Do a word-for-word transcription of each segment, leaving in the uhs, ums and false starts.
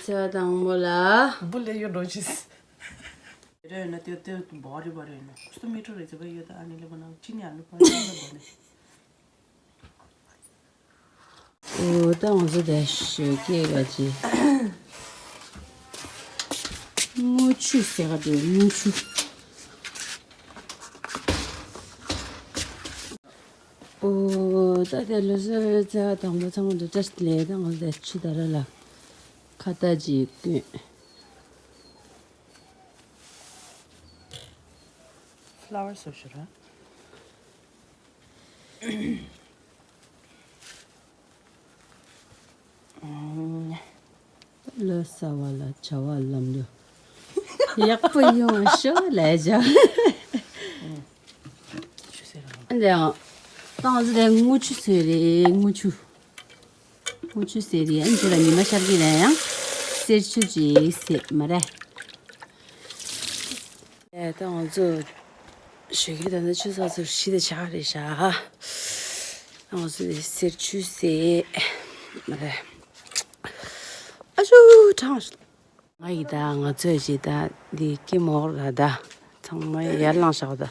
ཚེས་པ་དང་པོ་ལ། འབུ་ལས་ཡོད་འགྲོ་ཅིས། རེ་ཡོད་ན་ཏེ་ཏེ་བོ་རི་བ་རེ་ཡོད་ན་ཁུ་སུ་མི་ཏྲོ་རེ་ཚེ་བ་ཡོད་ད་ཨ་ནི་ལེ་བ་ན་ཅི་ནི་ཨ་ནི་བ་ནི་བ་ནི། འོ་ད་ང་ཚོ་དེ་ཞོགས་ཀས་ག་ཅི། དངུལ་ཆུ་ཟེར་ག་དེ་དངུལ་ཆུ། འོ་ད་དེ་ལོ་སར་ཚེས་པ་དང་པོ་ཚང་མ་འདི་འདྲ་ཞིག་ལས་ད་ང་ཚོ་དེ་ཆུ་ད་ར་ལ་ཁ་ཏ་ཅིག་བསྐོན། Flower social. ལོ་གསར་བ་ལ་བྱ་བ་ལམ་འགྲོ་ཡག་པོ་ཡོང་བ་ཤོག་ལས་བྱ། འདི་ཡང་ཏང་ཟི་དེ་དངུལ་ཆུ་ཟེར་རེད་དངུལ་ཆུ། དངུལ་ཆུ་ཟེར་རེད་ཨན་ཆུ་ལ་ཉི་མ་ཤར་གྱི་རེད་ཡང་གསེར་ཆུ་ཅིག་ཟེར་མ་རེད། ད་ང་ཚོ་ཞོགས་ཀས་ད་ནི་ཆུ་ཚོད་ཚོད་བཞི་དེ་ཆགས་རེད་ཤག་ང་ཚོ་ནི་གསེར་ཆུ་ཟེར་མ་རེད། ཨ་ཤུ་གྲང་། ང་ཡི་ད་ང་ཚོས་ཅི་ད་འདི་ཀི་མོག་ར་ད་ཚང་མ་ཡར་ལངས་ཤག་ད།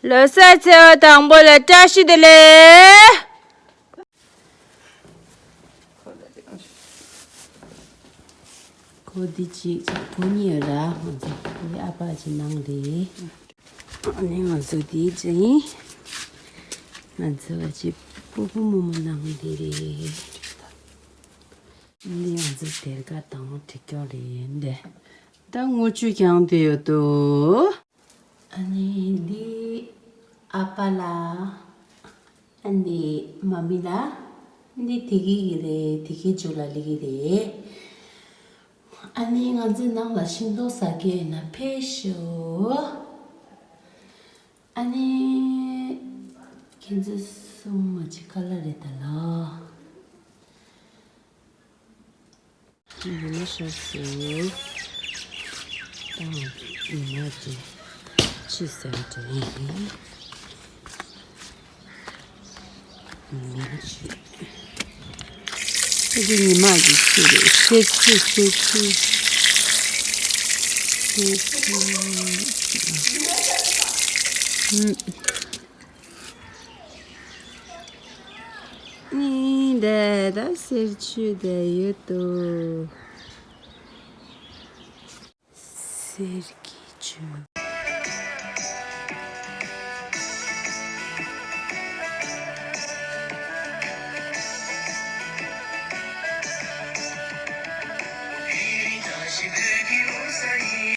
ལོ་གསར་ཚེས་པ་དང་པོ་ལ་བཀྲ་ཤིས་བདེ་ལེགས། ཁོ་འདི་གཅིག་ཅིག་བུ་གཉིས་ཡོད་ར་ང་ཚོ་འདི་ཨ་ཕ་ཅིག་ནང་རེད། ཨ་ནི་ང་ཚོ་འདི་ཅིག་ཡིན། ང་ཚོ་བ་ཅིག་སྤོ་བོ་རྨོ་མོ་ནང་འདི་རེད། འདི་ང་ཚོ་སྡེར་ཁ་དང་གྲི་ཀྱོག་རེད་འདི། ད་དངུལ་ཆུ་རྐྱང་དུ་ཡོད་དོ། ཨ་ནི་འདི་ཨ་ཕ་ལ། ཨ་ནི་མ་མི་ལ། འདི་དེ་གི་གི་རེད་དེ་གི་ཇོ་ལ་ལི་གི་རེད། ཨ་ནི་ང་ཚོའི་ནང་ལ་ཤིང་ཏོག་ཟ་གི་ཡོད་ན་ཕེབས་ཤོག་ཨ་ནི་ཁྱེད་ཚོ་གསུམ་མ་གཅིག་ག་ལ་རེད་ད་ལོ། ཉི་མ་ཤར་སོང་། ད་ཉི་མ་དེ་ཕྱི་སེམས་དྲན་ཡིན། ཉི་མ་ཕྱི། ཁྱེད་ཀྱི་ཉི་མ་གི་ཕྱི་རེད་ཤེར་ཕྱི་ཤེར་ཕྱི། ཤེར་ཕྱི། ཨུམ། ནི་འདི་ད་གསེར་ཆུ་དེ་ཡོད་དོ། གསེར་གྱི་ཆུ།